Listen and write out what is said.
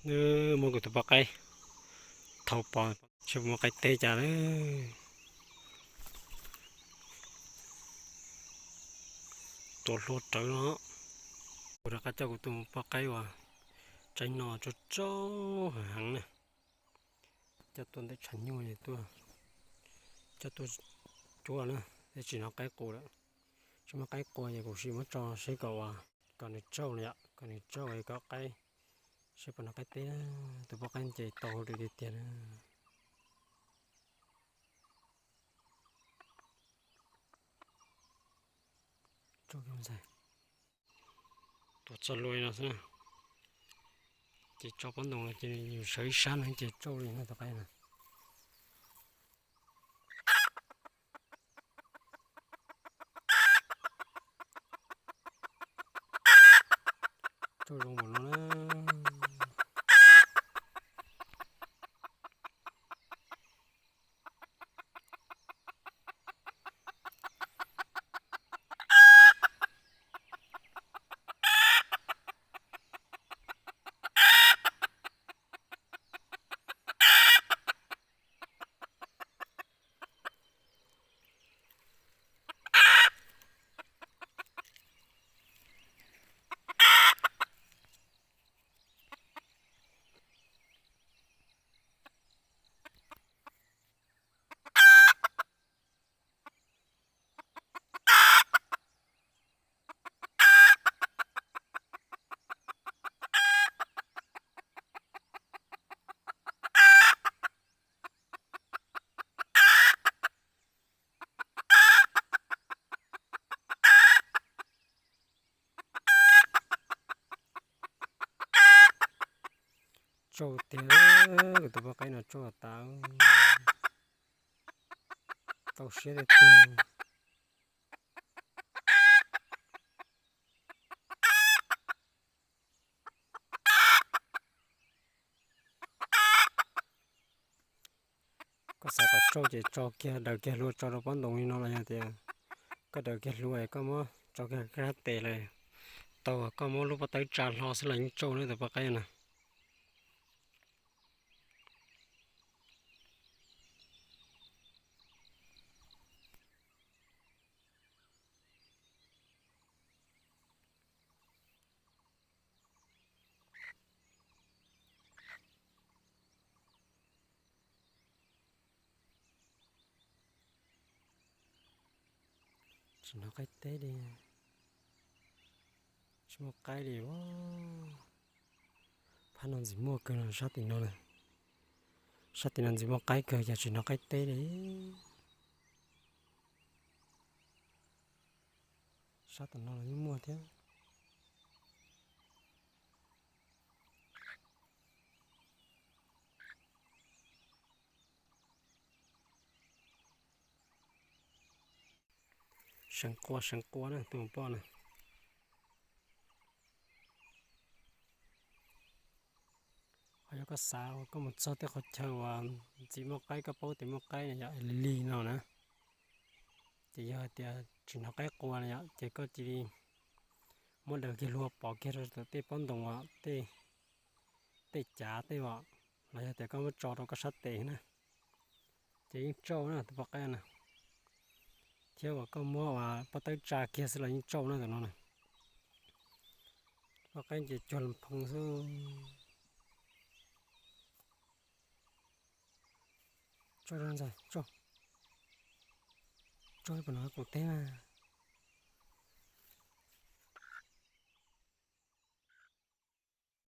Nws muab kuv tus poj qaib thauj pov, seb puas muaj qaib teb cas lawm. Tua hlua rawv no. Kuv rov qab coj kuv tus poj qaib uas tseem no tsaug tsaug heev na, coj tuaj ntawm tshav nyuj tuaj, coj tuaj cuab na, thiaj tsis hnov qaib qus lawm. Tsis muaj qaib qus ces kuv sim muab tso seb kom, kom nws tsaug no yom, kom nws tsaug kom qaib, seb puas hnov qaib teb na. Tus poj qaib ces tau hauj lwm tiag tiag na. Tua txog luaj li no xwb na, ces tso pob ntoos no ces yus sawv ib sab no ces tsaug li no tus qaib na. Tsaug zoo npaum no na. Tsaug tiag, kuv tus poj qaib no tsaug tas, tau siab tiag tiag. Koj xav kom tsaug ces tso kiag, daws kiag hlua tso rau pob ntoos li no los yog tias koj daws kiag hlua es koj muab tso kiag sab tes lawm, tau koj muab lub pob tawb tsa hlo xwb los yeej tsaug na tus poj qaib na. Tsis hnov qaib teb li, tsis muaj qaib li. Phab no ntxim muaj kawg no, sab tim no, sab tim no ntxim muaj qaib kawg, yog tsis hnov qaib teb li. Sab tom no los yeej muaj thiab. Seev qua seev qua na tus poj na. Ho yog koj xav koj mus txog tej qhov chaw uas ntxim muaj qaib, koj paub tias muaj qaib na yom, li li no na, ces yog hais tias tsis hnov qaib qua na yom, ces koj cia li muab daws kiag hlua pov kiag rau tej pob ntoos, tej, tej cav tej os, los yog tias koj muab tso rau koj sab tes na, ces yeej tsaug na tus poj qaib na. Thiab uas koj muab uas pob tawb tsa kiag xwb los yeej tsaug na tus no na. Poj qaib ces cuag lus phoo xwb. Tsaug ntxawg, tsaug, tsaug ib puas no qus teb na.